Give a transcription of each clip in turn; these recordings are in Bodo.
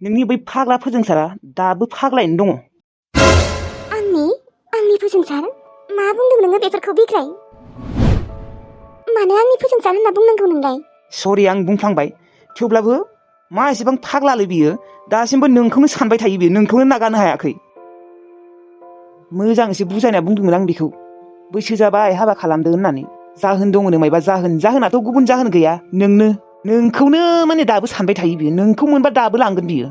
नोंनि बै फाग्ला फोजोंसारा दाबो फाग्लायैनो दङ। आंनि फोजोंसार? मा बुंदों नोङो बेफोरखौ बिग्राय? मानो आंनि फोजोंसार होनना बुंनांगौ नोंलाय? सरि आं बुंफ्लांबाय। थेवब्लाबो मा एसेबां फाग्लालै बियो। दासिमबो नोंखौनो सानबाय थायो बियो, नोंखौनो नागारनो हायाखै। मोजांसो बुजायना बुंदोंमोन आं बेखौ। बैसो जाबाय हाबा खालामदो होननानै। जाहोन दङनो मायबा जाहोनाथ' गुबुन जाहोन गैया। नोंखौनो माने दाबो सानबाय थायो बियो। नोंखौ मोनबा दाबो लांगोन बियो।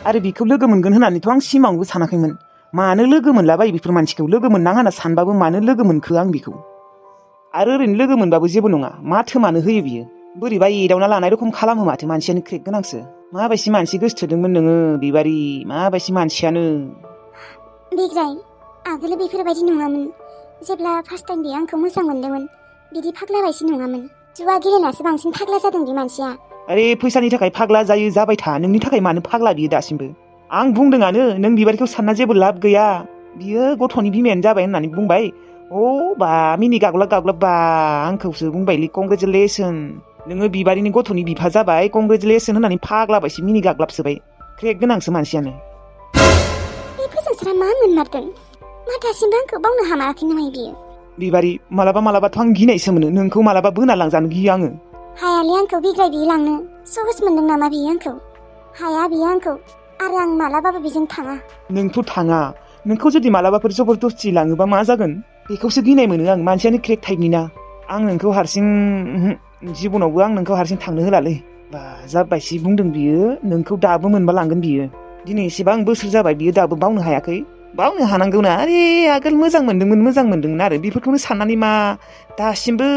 आरो बिखौ लोगो मोनगोन होननानैथ' आं सिमाङावबो सानाखैमोन। मानो लोगो मोनलाबायो बेफोर मानसिखौ? लोगो मोननाङा होनना सानबाबो मानो लोगो मोनखो आं बेखौ? आरो ओरैनो लोगो मोनबाबो जेबो नङा। माथो मानो होयो बियो? बोरैबा एदावना लानाय रखम खालामो माथो। मानसियानो क्रेक गोनांसो। माबायदि मानसि गोसोथोदोंमोन नोङो बिबारि? माबायदि मानसियानो? बिग्राय, आगोलो बेफोरबायदि नङामोन। जेब्ला फार्स्ट टाइम बियो आंखौ मोजां मोनदोंमोन, बिदि फाग्ला बायदि नङामोन। जुवा गेलेनासो बांसिन फाग्ला जादों बे मानसिया। अरे फैसानि थाखाय फाग्ला जायो जाबाय था। नोंनि थाखाय मानो फाग्ला बियो दासिमबो? आं बुंदोंआनो नों बिबारिखौ सानना जेबो लाब गैया। बियो गथ'नि बिमायानो जाबाय होननानै बुंबाय। बा मिनि गाग्लाब बा आंखौसो बुंबायलै कंग्रेचुलेसन। नोङो बिबारिनि गथ'नि बिफा जाबाय कंग्रेचुलेसन होननानै फाग्ला बायसो मिनि गाग्लाबसोबाय। क्रेक गोनांसो मानसियानो। बे फोजोंसारा मा मोनमारदों? मा दासिमबो आंखौ बावनो हामाराखै नामा बियो? बिबारि मालाबाथ' आं गिनायसो मोनो। नोंखौ मालाबा बोना लांजानो गियो आङो। हायालै आंखौ बिग्राय बियो लांनो। सहस मोनदों नामा बियो आंखौ? हाया बियो आंखौ। आरो आं मालाबाबो बेजों थाङा। नोंथ' थाङा। नोंखौ जुदि मालाबाफोर जबरदस्ति लाङोबा मा जागोन? बेखौसो गिनाय मोनो आं। मानसियानो क्रेक टाइपनि ना। आं नोंखौ हारसिं जिबनावबो आं नोंखौ हारसिं थांनो होलालै। बा जाबायसि बुंदों बियो। नोंखौ दाबो मोनबा लांगोन बियो। दिनै एसेबां बोसोर जाबाय बियो दाबो बावनो हायाखै। बावनो हानांगौना। आरे आगोल मोजां मोनदोंमोन आरो बेफोरखौनो साननानै मा दासिमबो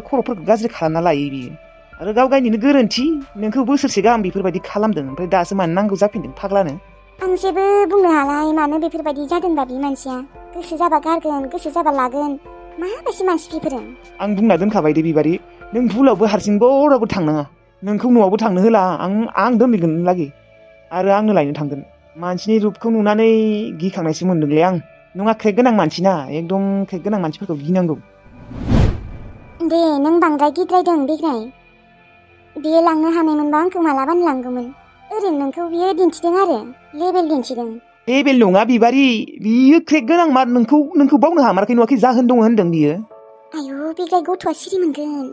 खर'फोरखौ गाज्रि खालामना लायो बियो। आरो गाव गावनिनो गोरोन्थि। नोंखौ बोसोरसे गाहाम बेफोरबायदि खालामदों। ओमफ्राय दासो मानो नांगौ जाफिनदों फाग्लानो? आं जेबो बुंनो हालाय मानो बेफोरबायदि जादोंबा बे मानसिया। गोसो जाबा गारगोन, गोसो जाबा लागोन। माबायदि मानसि बेफोरो? आं बुंना दोनखाबाय दे बिबारि। नों भुलावबो हारसिं बरावबो थांनाङा। नोंखौ न'आवबो थांनो होला। आं दोनहैगोन लागै। आरो आंनो लायनो थांगोन। मानसिनि रुपखौ नुनानै गिखांनायसो मोनदोंलै आं। नङा क्रेक गोनां मानसिना। एकदम क्रेक गोनां मानसिफोरखौ गिनांगौ। दे नों बांद्राय गिद्रायदों बिग्राय। बियो लांनो हानायमोनबा आंखौ मालाबानो लांगौमोन। ओरैनो नोंखौ बियो दिन्थिदों आरो लेबेल दिन्थिदों। लेबेल नङा बिबारि। बियो क्रेक गोनां मा नोंखौ बावनो हामाराखै नुवाखै? जाहोन दङ होनदों बियो। आयु बिग्राय गथ'आ सिरि मोनगोन।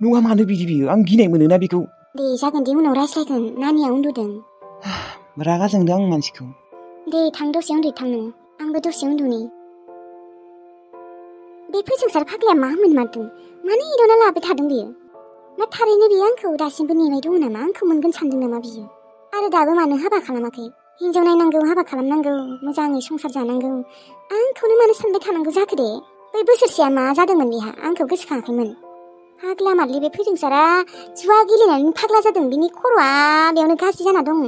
नङा मानो बिदि बियो? आं गिनाय मोनोना बेखौ। दे जागोन दे उनाव रायज्लायगोन। नानिया उन्दुदों। रागा जोंदों आं मानसिखौ। दे थां दसे उन्दुथां नों। आंबो दसे उन्दुनि। बे फोजोंसार फाग्लाया मा मोनमारदों? मानो एदावना लाबाय थादों बियो? मा थारैनो बियो आंखौ दासिमबो नेबाय दङ नामा? आंखौ मोनगोन सानदों नामा बियो? आरो दाबो मानो हाबा खालामाखै? हिनजाव नायनांगौ, हाबा खालामनांगौ, मोजाङै संसार जानांगौ। आंखौनो मानो सानबाय थानांगौ जाखो दे? बै बोसोरसेया मा जादोंमोन बेहा? आंखौ गोसोखाङाखैमोन। फाग्ला मारलि बे फोजोंसारा। जुवा गेलेनानै फाग्ला जादों। बिनि खर'आ बेयावनो गाज्रि जाना दं।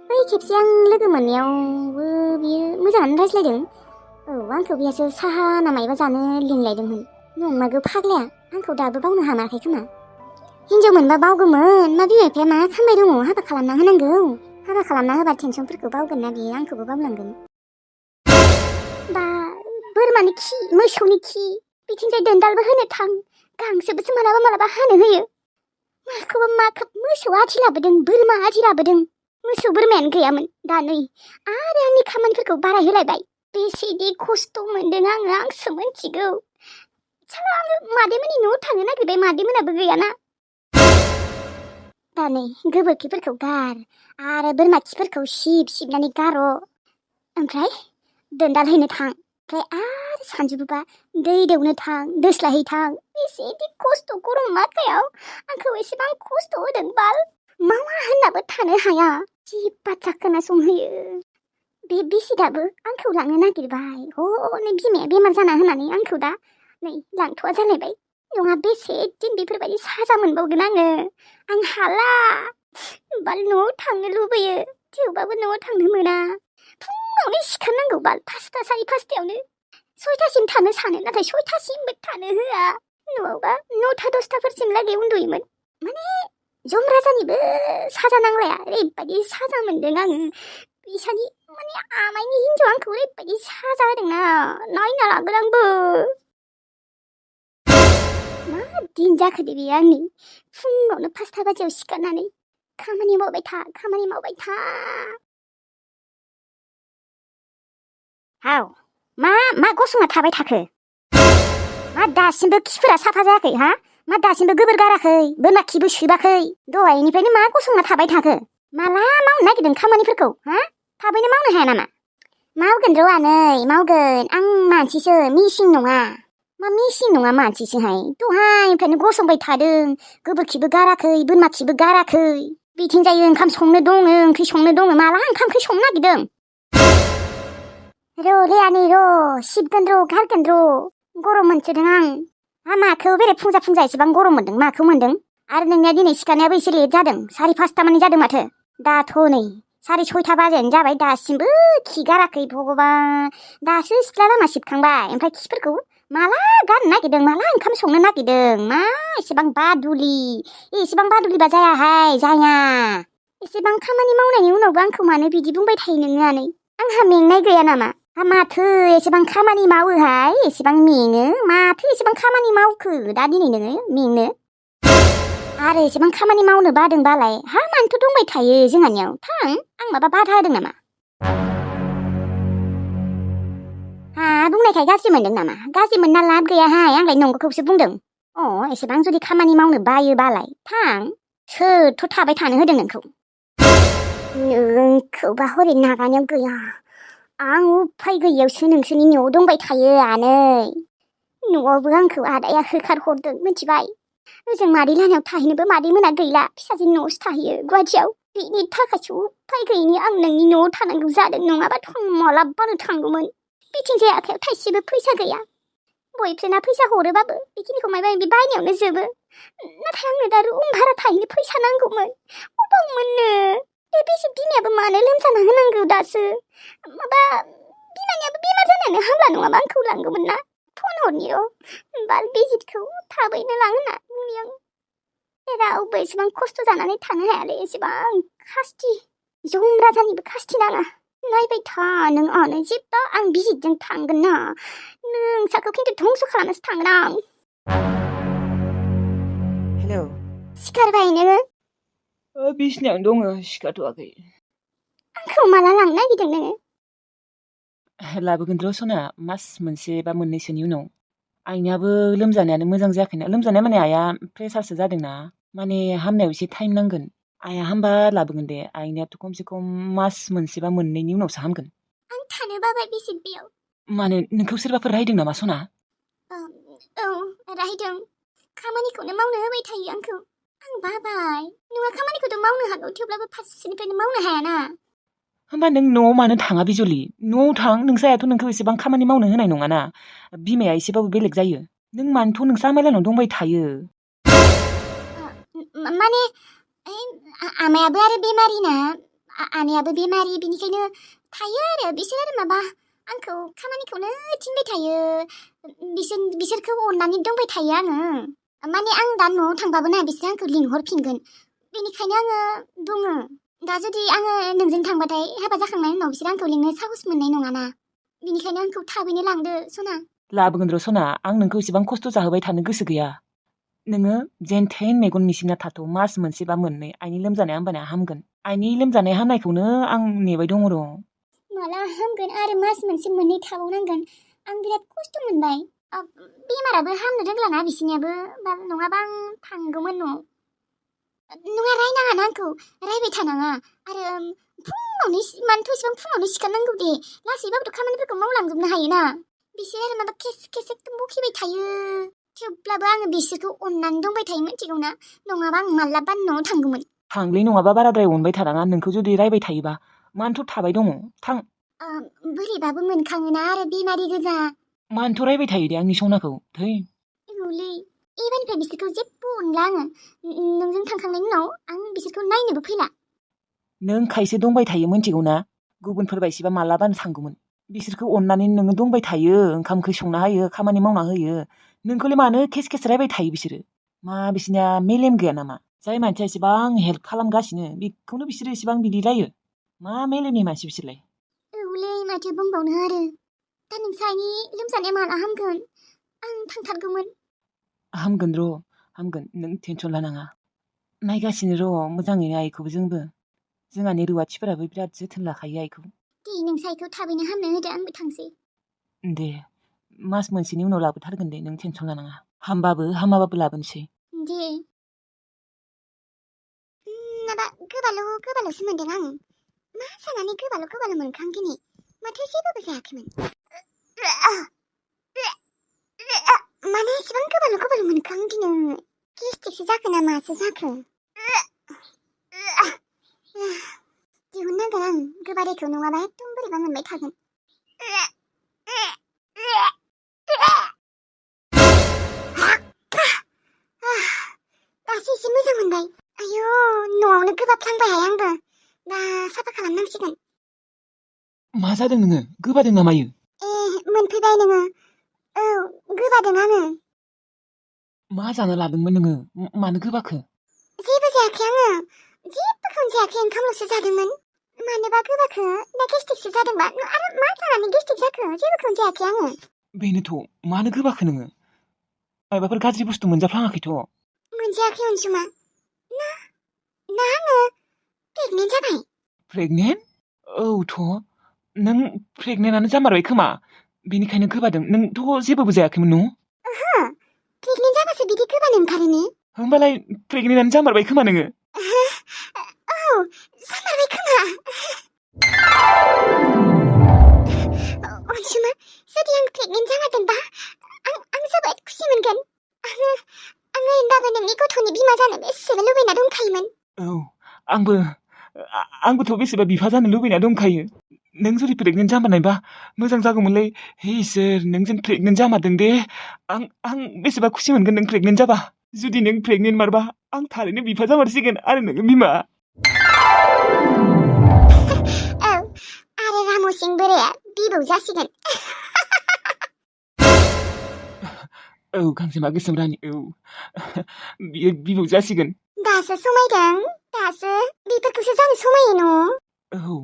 बै खेबसे आं लोगो मोननायावबो बियो मोजाङानो रायज्लायदों। औ आंखौ बेयासो साहा ना मायबा जानो लिंलायदोंमोन। नंमारगौ फाग्लाया। आंखौ दाबो बावनो हामाराखै खोमा। हिनजाव मोनबा बावगौमोन। मा बिमा बिफाया मा खालामबाय दङ? हाबा खालामना होनांगौ। हाबा खालामना होबा टेनसनफोरखौ बावगोन ना बियो। आंखौबो बावलांगोन। बा बोरमानि खि, मोसौनि खि। बिथिंजाय दोनदालबो होनो थां। गांसोबोसो मालाबा हानो होयो। माखौ मोसौ आदि लाबोदों, बोरमा आदि लाबोदों। मोसौ बोरमायानो गैयामोन। दा नै आरो आंनि खामानिफोरखौ बाराय होलायबाय। बेसेदि खस्थ' मोनदों आंसो मिथिगौ। साला आङो मादैमोननि न'आव थांनो नागिरबाय। मादैमोनाबो गैयाना। दा नै गोबोरखिफोरखौ गार आरो बोरमा खिफोरखौ सिबनानै गार'। ओमफ्राय दोनदाल हैनो थां। ओमफ्राय आरो सानजौफुबा दै दौनो थां, दोस्लायहै थां। बेसेदि खस्थ' गरम माखायाव आंखौ एसेबां खस्थ' होदों बाल। मावा होननाबो थानो हाया। जि बाथ्रा खोनासंहोयो। बे बिसिदाबो आंखौ लांनो नागिरबाय। हनै बिमाया बेमार जाना होनानै आंखौ दा नै लांथ'वा जालायबाय। नङा बेसे दिन बेफोरबायदि साजा मोनबावगोन आङो। आं हाला। बाल न'आव थांनो लुबैयो। थेवबाबो न'आव थांनो मोना। फुङावनो सिखारनांगौ बाल 5ता 5:30 6टासिम थानो सानो, नाथाय 6टासिमबो थानो होआ। नङाबा 9ता 10ताफोरसिम लागै उन्दुयोमोन। माने जमराजानिबो साजा नांलाया। ओरैबायदि साजा मोनदों आङो। बिसानि माने आमाइनि हिनजाव आंखौ ओरैबायदि साजा होदोंना, नायना लागोन आंबो। मा दिन जाखो दे बेयो आंनि। फुङावनो 5ता बाजियाव सिखारनानै खामानि मावबाय था खामानि मावबाय था हाव मा गसंना थाबाय थाखो मा दासिमबो खिफोरा साफा जायाखै हा मा दासिमबो गोबोर गाराखै बोरमा खिबो सुबाखै दहायनिफ्रायनो मा गसंना थाबाय थाखो माला मावनो नागिरदों खामानिफोरखौ हा थाबैनो मावनो हाया नामा मावगोन र' आनै मावगोन आं मानसिसो मिसिं नङा मा मिसिं नङा मानसिसोहाय दहायनिफ्रायनो गसंबाय थादों गोबोरखिबो गाराखै बोरमा खिबो गाराखै बिथिंजाय ओंखाम संनो दङ ओंख्रि संनो दङ माला ओंखाम ओंख्रि संनो नागिरदों र' आनै र' सिबगोन र' गारगोन र' गरम मोनसोदों आं माखौ बेरे फुंजा एसेबां गरम मोनदों माखौ मोनदों आरो नोंनिया दिनै सिखारनायाबो एसे लेट जादों 4:30 मानि जादों माथो दाथ' नै 6:30 बाजियानो जाबाय दासिमबो खि गाराखै भगबान दासो सिथ्ला लामा सिबखांबाय ओमफ्राय खिफोरखौ माला गारनो नागिरदों माला ओंखाम संनो नागिरदों मा एसेबां बादुलिबा जायाहाय जाया एसेबां खामानि मावनायनि उनावबो आंखौ मानो बिदि बुंबाय थायो नोङो आनै आंहा मेंनाय गैया नामा माथो एसेबां खामानि मावोहाय एसेबां मेङो माथो एसेबां खामानि मावखो दा दिनै नोङो मेंनो आरो एसेबां खामानि मावनो बादोंबालाय मानोथ' दंबाय थायो जोंहानियाव थां आं माबा बाधा होदों नामा बुंनायखाय गाज्रि मोनदों नामा गाज्रि मोनना लाब गैयाहाय आंलाय नंगौखौसो बुंदों एसेबां जुदि खामानि मावनो बायोबालाय थां सोरथ' थाबाय थानो होदों नोंखौबा हरै नागानायाव गैया आं उफाय गैयियावसो नोंसोरनि न'आव दंबाय थायो आनै न'आवबो आंखौ आदाया होखारहरदों मिथिबाय ओजों मादै लाहानाव थाहैनोबो मादै मोना गैला फिसाजोनि न'आवसो थाहैयो गुवाहाटियाव बेनि थाखायसो उफाय गैयिनि आं नोंनि न'आव थानांगौ जादों नङाबाथ' मालाबानो थांगौमोन बिथिंजाय आखायाव थाइसेबो फैसा गैया बयफ्रेन्डआ फैसा हरोबाबो बेखिनिखौ माबा माबि बायनायावनो जोबो नाथाय आंनो दा रुम भारा थाहैनो फैसा नांगौमोन अबाव मोननो बे बिसि बिमायाबो मानो लोमजाना होनांगौ दासो माबा बिमानियाबो बेमार जानायानो हामला नङाबा आंखौ लांगौमोन ना फन हरनि र' बाल बिजितखौ थाबैनो लांहोना बुंनि आं रावबो एसेबां खस्थ' जानानै थानो हायालै एसेबां खास्ति जम राजानिबो खास्ति नाङा नायबाय था नों आनै जेब्ला आं बिजितजों थांगोन ना नोंसाखौ खिन्थु धंस' खालामनोसो थांगोन आं हेलौ सिखारबाय नोङो बिसिनायावनो दङ सिखारथ'वाखै आंखौ माला लांनो नागिरदों नोङो लाबोगोन र' सना मास मोनसे बा मोननैसोनि उनाव आइनियाबो लोमजानायानो मोजां जायाखैना लोमजानाया माने आइया प्रेसारसो जादोंना माने हामनायाव एसे टाइम नांगोन आइया हामबा लाबोगोन दे आइनियाथ' खमसे खम मास मोनसे बा मोननैनि उनावसो हामगोन आं थानो बाबाय बिजित बेयाव मानो नोंखौ सोरबाफोर रायदों नामा सना औ रायदों खामानिखौनो मावनो होबाय थायो आंखौ आं बाबाय नोंहा खामानिखौथ' मावनो हागौ थेवब्लाबो फारसेनिफ्रायनो मावनो हायाना होमबा नों न'आव मानो थाङा बिजलि न'आव थां नोंसायाथ' नोंखौ एसेबां खामानि मावनो होनाय नङाना बिमाया एसेबाबो बेलेग जायो नों मानोथ' नोंसा मालायनाव दंबाय थायो माने आमायाबो आरो बेमारि ना आनैयाबो बेमारि बिनिखायनो थायो आरो बिसोर आरो माबा आंखौ खामानिखौनो थिनबाय थायो बिसोरखौ अननानै दंबाय थायो आङो माने आं दा न'आव थांबाबो ना बिसोर आंखौ लिंहरफिनगोन बेनिखायनो आङो बुङो दा जुदि आङो नोंजों थांबाथाय हाबा जाखांनायनि उनाव बिसोर आंखौ लिंनो साहस मोननाय नङाना बेनिखायनो आंखौ थाबैनो लांदो सना लाबोगोन र' सना आं नोंखौ एसेबां खस्थ' जाहोबाय थानो गोसो गैया नोङो जेनथेन मेगन मिसिना थाथ' मास मोनसे बा मोननै आइनि लोमजानाया होमबाना हामगोन आइनि लोमजानाय हामनायखौनो आं नेबाय दङ र' माला हामगोन आरो मास मोनसे मोननै थाबावनांगोन आं बिराद खस्थ' मोनबाय बेमाराबो हामनो रोंलाना बिसिनियाबो नङाबा आं थांगौमोन न'आव नङा रायनाङा आंखौ रायबाय थानाङा आरो फुङावनो मानोथ' एसेबां फुङावनो सिखारनांगौ दे लासैबाबोथ' खामानिफोरखौ मावलांजोबनो हायोना बिसोर आरो माबा खेस एकदम बखिबाय थायो थेवब्लाबो आङो बिसोरखौ अननानै दंबाय थायो मिथिगौना नङाबा आं मालाबा न'आव थांगौमोन थांलै नङाबा बाराद्राय अनबाय थानाङा नोंखौ जुदि रायबाय थायोबा मानोथ' थाबाय दङ थां बोरैबाबो मोनखाङोना आरो बेमारि गोजा मानोथ' रायबाय थायो दे आंनि सनाखौ थै औलै एबारनिफ्राय बिसोरखौ जेबो अनला आङो नोंजों थांखांनायनि उनाव आं बिसोरखौ नायनोबो फैला नों खायसे दंबाय थायो मिथिगौना गुबुनफोर बायसिबा मालाबानो थांगौमोन बिसोरखौ अननानै नोङो दंबाय थायो ओंखाम ओंख्रि संना होयो खामानि मावना होयो नोंखौलाय मानो खेस रायबाय थायो बिसोरो मा बिसोरनिया मेलेम गैया नामा जाय मानसिया एसेबां हेल्प खालामगासिनो बेखौनो बिसोरो एसेबां बिदि रायो मा मेलेमनि मानसि बिसोरलाय औलै माथो बुंबावनो आरो दा नोंसानि लोमजानाया माला हामगोन आं थांथारगौमोन हामगोन र' हामगोन नों टेनसन लानाङा नायगासिनो र' मोजाङैनो आइखौबो जोंबो जोंहानि रुवाथिफोराबो बिराद जोथोन लाखायो आइखौ दे नोंसाइखौ थाबैनो हामनो होदो आंबो थांसै दे मास मोनसेनि उनाव लाबोथारगोन दे नों टेनसन लानाङा हामबाबो हामाबाबो लाबोनोसै दे माबा गोबाल'सो मोनदों आं मा सानानै गोबाल' मोनखो आं दिनै माथो जेबोबो जायाखैमोन मानो एसेबां गोबाल' मोनखो आं दिनै गेस्टिकसो जाखो ना मासो जाखो दिहुननांगोन आं गोबारैखौ नङाबा एकदम बोरैबा मोनबाय थागोन दासो एसे मोजां मोनबाय आयौ न'आवनो गोबाफ्लांबायहाय आंबो दा साफा खालामनांसिगोन मा जादों नोङो गोबादों ना मायो मोनफैबाय नोङो औ गोबादों आङो मा जाना लादोंमोन नोङो मानो गोबाखो जेबो जायाखै आङो जेबोखौनो जायाखै ओंखामल'सो जादोंमोन मानोबा गोबाखो ना गेस्टिकसो जादोंबा आरो मा जानानै गेस्टिक जाखो जेबोखौनो जायाखै आङो बेनोथ' मानो गोबाखो नोङो मायबाफोर गाज्रि बुस्थु मोनजाफ्लाङाखैथ' मोनजायाखै अनसुमा ना आङो प्रेगनेन्ट जाबाय प्रेगनेन्ट औथ' नों प्रेगनेन्टआनो जामारबाय खोमा बेनिखायनो गोबादों नोंथ' जेबोबो जायाखैमोन न' ओहो प्रेगनेन्ट जाबासो बिदि गोबानो ओंखारोनो होमबालाय प्रेगनेन्टआनो जामारबाय खोमा नोङो औ जामारबाय खोमा अनसुमा जुदि आं प्रेगनेन्ट जामारदोंबा आं जोबोद खुसि मोनगोन आङो होनबाबो नोंनि गथ'नि बिमा जानो बेसेबा लुबैना दंखायोमोन औ आंबोथ' बेसेबा बिफा जानो लुबैना दंखायो नों जुदि प्रेगनेन्ट जामारनायबा मोजां जागौमोनलै हे इसोर नों जेन प्रेगनेन्ट जामारदों दे आं बेसेबा खुसि मोनगोन नों प्रेगनेन्ट जाबा जुदि नों प्रेगनेन्ट मारबा आं थारैनो बिफा जामारसिगोन आरो नोङो बिमा औ आरो रामसिं बोराया बिबौ जासिगोन औ गांजेमा गोसोम रानि औ बियो बिबौ जासिगोन दासो समायदों दासो बेफोरखौसो जानो समायो न' औ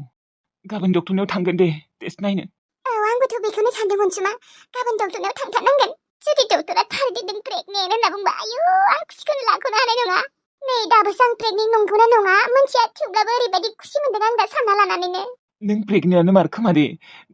गाबोन डक्टरनाव थांगोन दे टेस्ट नायनो औ आंबोथ' बेखौनो सानदों अनसुमा गाबोन डक्टरनाव थांथारनांगोन जुदि डक्टरा थारैनो नों प्रेगनेन्ट होनना बुंबा आयु आं खुसिखौनो लाख'नो हानाय नङा नै दाबोसो आं प्रेगनेन्ट नंगौना नङा मोनथिया थेवब्लाबो ओरैबायदि खुसि मोनदों आं दा सानना लानानैनो नों प्रेगनेन्टआनो मार खोमा दे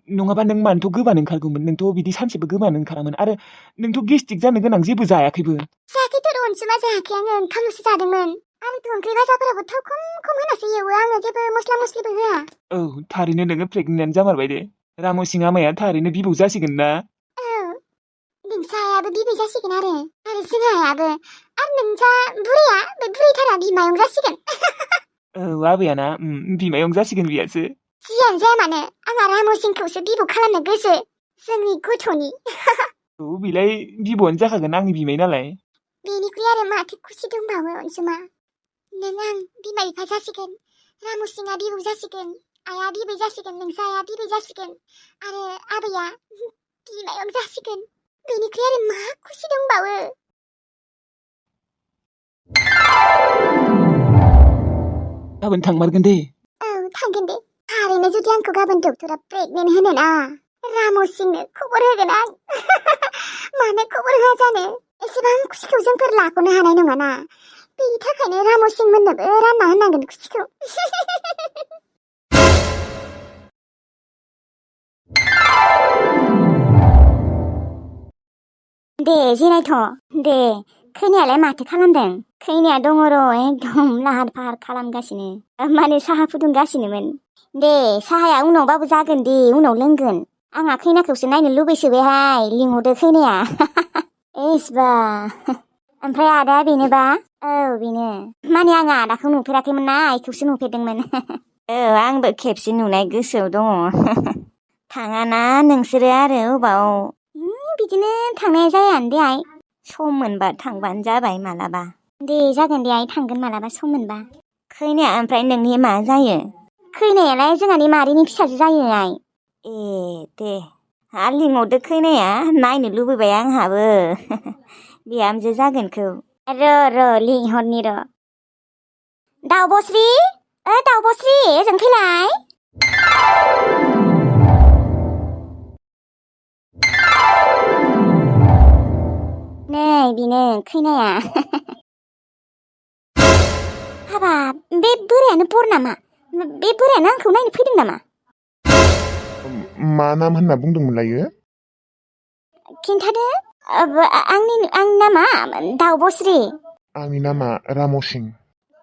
नङाबा नों मानोथ' गोबानो ओंखारगौमोन नोंथ' बिदि सानसेबो गोबानो ओंखारामोन आरो नोंथ' गेस्टिक जानो गोनां जेबो जायाखैबो जायाखैथ' अनसुमा जायाखै आङो ओंखामल'सो जादोंमोन आंथ' ओंख्रि भाजाफोराबो थाव खम होनासो एवो आङो जेबो मस्ला मस्लिबो होआ औ थारैनो नोङो प्रेगनेन्ट जामारबाय दे रामसिं आमाया थारैनो बिबौ जासिगोन ना औ नोंसा आयाबो बिबै जासिगोन आरो जोंहा आयाबो आरो नोंसा बुरैया बे बुरैथारा बिमायं जासिगोन औ आबैयाना बिमायं जासिगोन बियासो जियानो जाया मानो आंहा रामसिंखौसो बिबौ खालामनो गोसो जोंनि गथ'नि औ बेलाय बिबौआनो जाखागोन आंनि बिमाय नालाय बेनिख्रुइ आरो माथो खुसि दंबावो अनसुमा नों आं बिमा बिफा जासिगोन रामसिंआ बिबौ जासिगोन आइया बिबै जासिगोन नोंसा आइया बिबै जासिगोन आरो आबैया बिमायं जासिगोन बेनिख्रुइ आरो मा खुसि दंबावो गाबोन थांमारगोन दे औ थांगोन दे थारैनो जुदि आंखौ गाबोन डक्टरा प्रेगनेन्ट होनो ना रामसिंनो खबर होगोन आं मानो खबर होआ जानो एसेबां खुसिखौ जोंफोर लाख'नो हानाय नङाना बेनि थाखायनो रामसिं मोननोबो रानना होनांगोन खुसिखौ दे जिरायथ' दे खैनायालाय माथो खालामदों खैनाया दङ र' एकदम लाहार फाहार खालामगासिनो माने साहा फुदुंगासिनोमोन दे साहाया उनावबाबो जागोन दे उनाव लोंगोन आंहा खैनाखौसो नायनो लुबैसोबायहाय लिंहरदो खैनाया एसबा ओमफ्राय आदा बेनोबा औ बेनो माने आङो आदाखौ नुफेराखैमोन ना आइखौसो नुफेरदोंमोन औ आंबो खेबसे नुनाय गोसोआव दङ थाङाना नोंसोरो आरो अबाव बिदिनो थांनाय जायानो दे आइ सम मोनबा थांबानो जाबाय मालाबा दे जागोन दे आइ थांगोन मालाबा सम मोनबा खैनाया ओमफ्राय नोंनि मा जायो खैनायालाय जोंहानि मादैनि फिसाजो जायो आइ ए दे आरो लिंहरदो खैनाया नायनो लुबैबाय आंहाबो बिहामजो जागोनखौ र' लिंहरनि र' दाउब'स्रि दाउब'स्रि ओजों फैलाय नै बेनो खैनाया हाबाब बे बोरायानो बर नामा? बे बोरायानो आंखौ नायनो फैदों नामा? मा नाम होनना बुंदोंमोनलायो? खिन्थादो। आंनि नामा दाउब'स्रि। आंनि नामा रामसिं।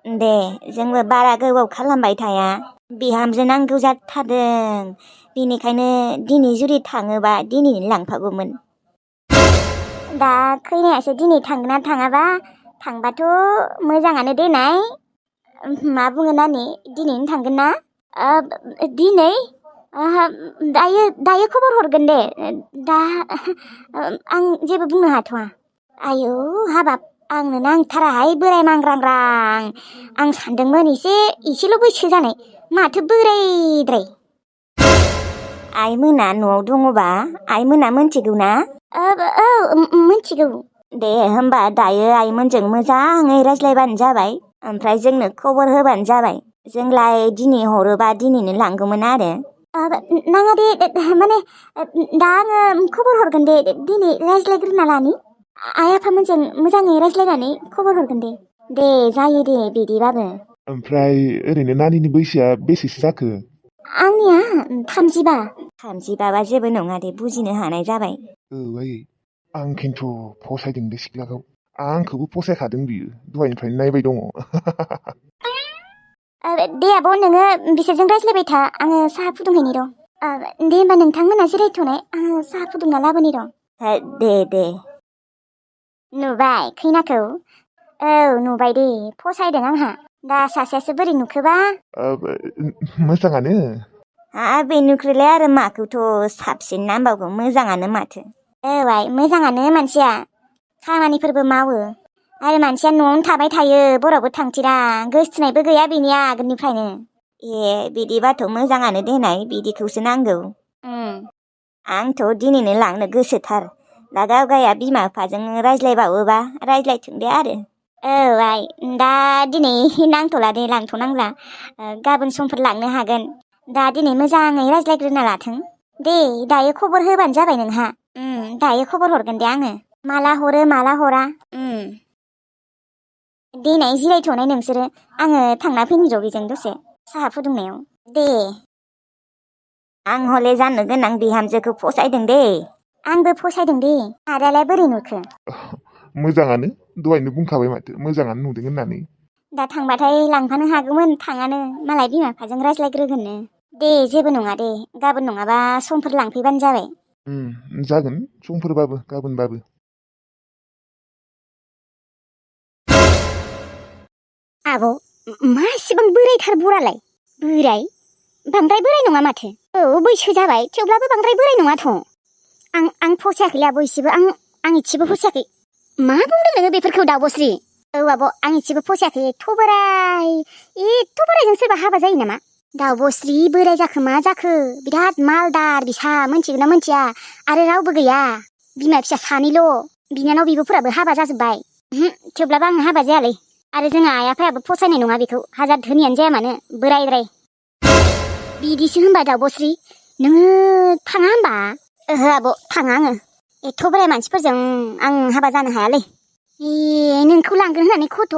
दे जोंबो बारा गोबाव खालामबाय थाया बिहामजो नांगौ जाथारदों बेनिखायनो दिनै जुदि थाङोबा दिनैनो लांफागौमोन। दा खैनायासो दिनै थांगोन ना थाङाबा थांबाथ' मोजाङानो देनाय। मा बुङो नानि दिनैनो थांगोन ना? दिनै दायो खबर हरगोन दे दा आं जेबो बुंनो हाथ'वा। आयौ हाबाब आंनो नांथाराहाय बोराय मांग्रांग्रां। आं सानदोंमोन एसेल' बैसो जानाय माथो बोरायद्राय। आइमोना न'आव दङबा आइमोना मोनथिगौ ना? औ मोनथिगौ। दे होमबा दायो आइमोनजों मोजाङै रायज्लायबानो जाबाय ओमफ्राय जोंनो खबर होबानो जाबाय। जोंलाय दिनै हरोबा दिनैनो लांगौमोन आरो। नाङा दे माने दा आङो खबर हरगोन दे दिनै रायज्लायग्रोना लानि। आइ आफामोनजों मोजाङै रायज्लायनानै खबर हरगोन दे। दे जायो दे बिदिबाबो। ओमफ्राय ओरैनो नानिनि बैसोआ बेसेसो जाखो? आंनिया 35। 35बा जेबो नङा दे बुजिनो हानाय जाबाय। आयै आं खिन्थु फसायदों बे सिख्लाखौ। आंखौबो फसायखादों बियो दहायनिफ्रायनो नायबाय दङ। दे आब' नोङो बिसोरजों रायज्लायबाय था आङो साहा फुदुंहैनि र'। दे होमबा नोंथांमोना जिरायथ'नाय आङो साहा फुदुंना लाबोनि र'। दे नुबाय खैनाखौ? औ नुबाय दे फसायदों आंहा। दा सासेयासो बोरै नुखोबा? मोजाङानो। बेनिख्रुइलाय आरो माखौथ' साबसिन नांबावगौ मोजाङानो माथो। औ आइ मोजाङानो मानसिया खामानिफोरबो मावो आरो मानसिया न'आवनो थाबाय थायो बरावबो थांथिरा गोसथोनायबो गैया बेनिया आगोलनिफ्रायनो। ए बिदिबाथ' मोजाङानो देनाय बिदिखौसो नांगौ। आंथ' दिनैनो लांनो गोसोथार। दा गावगाया बिमा बिफाजों रायज्लायबावोबा रायज्लायथों दे आरो। औ आइ दा दिनै नांथ'ला दे लांथ'नांला गाबोन समफोर लांनो हागोन। दा दिनै मोजाङै रायज्लायग्रोना लाथों। दे दायो खबर होबानो जाबाय नोंहा। दायो खबर हरगोन दे आङो माला हरो माला हरा। देनाय जिरायथ'नाय नोंसोरो आङो थांना फैनि र' बेजों दसे साहा फुदुंनायाव। दे आं हले जानो गोनां बिहामजोखौ फसायदों दे। आंबो फसायदों दे। आदालाय बोरै नुखो? मोजाङानो दहायनो बुंखाबाय माथो मोजाङानो नुदों होननानै। दा थांबाथाय लांफानो हागौमोन थाङानो मालाय बिमा बिफाजों रायज्लायग्रोगोननो। दे जेबो नङा दे गाबोन नङाबा समफोर लांफैबानो जाबाय। जागोन समफोरबाबो गाबोनबाबो। आब' मा एसेबां बोरायथार बरालाय? बोराय? बांद्राय बोराय नङा माथो। औ बैसो जाबाय थेवब्लाबो बांद्राय बोराय नङाथ'। आं फसायाखैलै आब' इसेबो आं इसेबो फसायाखै। मा बुंदों नोङो बेफोरखौ दाउब'स्रि? औ आब' आं इसेबो फसायाखै एथ' बोरायजों सोरबा हाबा जायो नामा? दाउब'स्रि बोराय जाखो मा जाखो बिराद मालदार बिसा मोनथिगोन ना मोनथिया? आरो रावबो गैया बिमा फिसा सानैल'। बिनानाव बिब'फोराबो हाबा जाजोब्बाय। थेवब्लाबो आं हाबा जायालै। आरो जोंहा आइ आफायाबो फसायनाय नङा बेखौ हाजार धोनियानो जाया मानो बोरायद्राय। बिदिसो होनबा दाउब'स्रि नोङो थाङा होनबा? ओहो आब' थाङा आङो। एथ' बोराय मानसिफोरजों आं हाबा जानो हायालै। नोंखौ लांगोन होननानै खथ'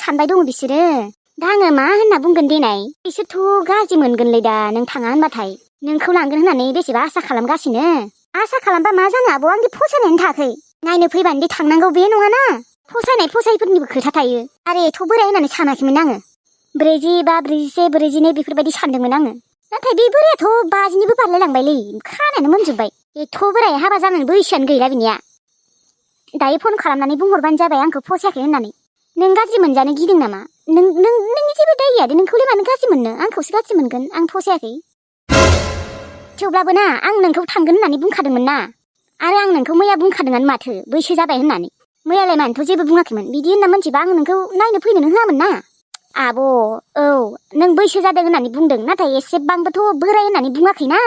सानबाय दङ बिसोरो। दा आङो मा होनना बुंगोन देनाय? बिसोरथ' गाज्रि मोनगोनलै दा नों थाङा होनबाथाय। नोंखौ लांगोन होननानै बेसेबा आसा खालामगासिनो। आसा खालामबा मा जानो आब' आंदि फसायनायानो थायाखै। नायनो फैबानो दि थांनांगौ बे नङाना। फसायनाय फसायिफोरनिबो खोथा थायो। आरो एथ' बोराय होननानै सानाखैमोन आङो। 40 बा 41 42 बेफोरबायदि सानदोंमोन आङो। नाथाय बे बोरायाथ' 50निबो बारलायलांबायलै खानायानो मोनजोब्बाय। एथ' बोराय हाबा जानानै बैसोआनो गैला बिनिया। दायो फन खालामनानै बुंहरबानो जाबाय आंखौ फसायाखै होननानै। नों गाज्रि मोनजानो गिदों नामा? नोंनि जेबो दाय गैया दे नोंखौलाय मानो गाज्रि मोननो आंखौसो गाज्रि मोनगोन आं फसायाखै। थेवब्लाबो ना आं नोंखौ थांगोन होननानै बुंखादोंमोन ना। आरो आं नोंखौ मैया बुंखादोंआनो माथो बैसो जाबाय होननानै। मैयालाय मानोथ' जेबो बुङाखैमोन बिदि होनना मोनथिबा आं नोंखौ नायनो फैनोनो होआमोन ना। आब' औ नों बैसो जादों होननानै बुंदों नाथाय एसेबांबोथ' बोराय होननानै बुङाखैना।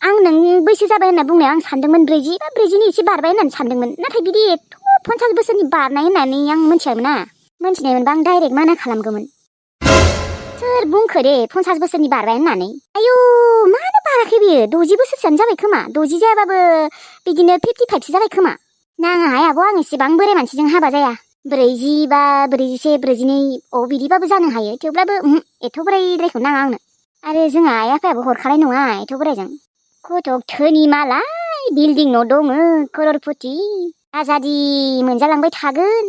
आं नों बैसो जाबाय होनना बुंनायाव आं सानदोंमोन 40 बा 40नि एसे बारबाय होननानै सानदोंमोन। नाथाय बिदि एथ' 50 बोसोरनि बारनाय होननानै आं मोनथियामोन ना। मोनथिनायमोनबा आं डाइरेक्ट माना खालामगौमोन। सोर बुंखो दे 50 बोसोरनि बारबाय होननानै? आयौ मानो बाराखै बियो 60 बोसोरसोआनो जाबाय खोमा 60 जायाबाबो बिदिनो 55सो जाबाय खोमा। नाङाहाय आब' आं एसेबां बोराय मानसिजों हाबा जाया। 40 बा 41 42 बिदिबाबो जानो हायो थेवब्लाबो एथ' बोरायद्रायखौ नाङा आंनो आरो जोंहा आइ आफायाबो हरखानाय नङा एथ' बोरायजों खथक धोनि मालाय बिल्डिं न' दङ कररपति आजादि मोनजालांबाय थागोन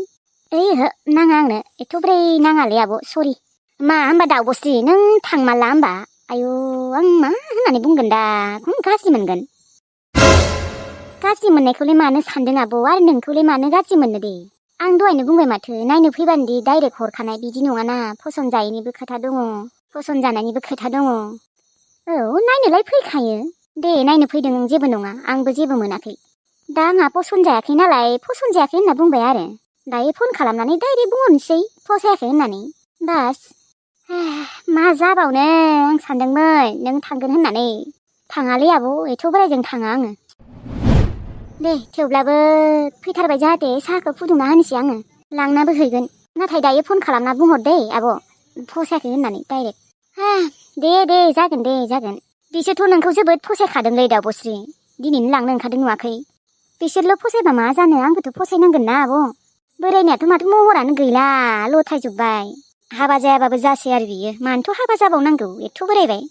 ओहो नाङा आंनो एथ' बोराय नाङालै आब' सरि मा होमबा दाउब'स्रि नों थांमारला होमबा आयु आं मा होननानै बुंगोन दा गाज्रि मोनगोन गाज्रि मोननायखौलाय मानो सानदों आब' आरो नोंखौलाय मानो गाज्रि मोननो दे आं दहायनो बुंबाय माथो नायनो फैबानोदि डाइरेक्ट हरखानाय बिदि नङाना फसन जायैनिबो खोथा दङ फसन जानायनिबो खोथा दङ औ नायनोलाय फैखायो दे नायनो फैदों जेबो नङा आंबो जेबो मोनाखै दा आंहा फसन जायाखै नालाय फसन जायाखै होनना बुंबाय आरो दायो फन खालामनानै डाइरेक्ट बुंहरनोसै फसायाखै होननानै बास मा जाबावनो आं सानदोंमोन नों थांगोन होननानै थाङालै आब' एथ' बोरायजों थाङा आङो दे थेवब्लाबो फैथारबाय जाहाथे साहाखौ फुदुंना होनोसै आङो लांनाबो हैगोन नाथाय दायो फन खालामना बुंहर दे आब' फसायाखै होननानै डाइरेक्ट दे जागोन दे जागोन बिसोरथ' नोंखौ जोबोद फसायखादोंलै दाउब'स्रि दिनैनो लांनो ओंखारदों नुवाखै बिसोरल' फसायबा मा जानो आंबोथ' फसायनांगोन ना आब' बोरायनायाथ' माथो महरानो गैला लथायजोब्बाय हाबा जायाबाबो जासै आरो बियो मानोथ' हाबा जाबावनांगौ एथ' बोरायबाय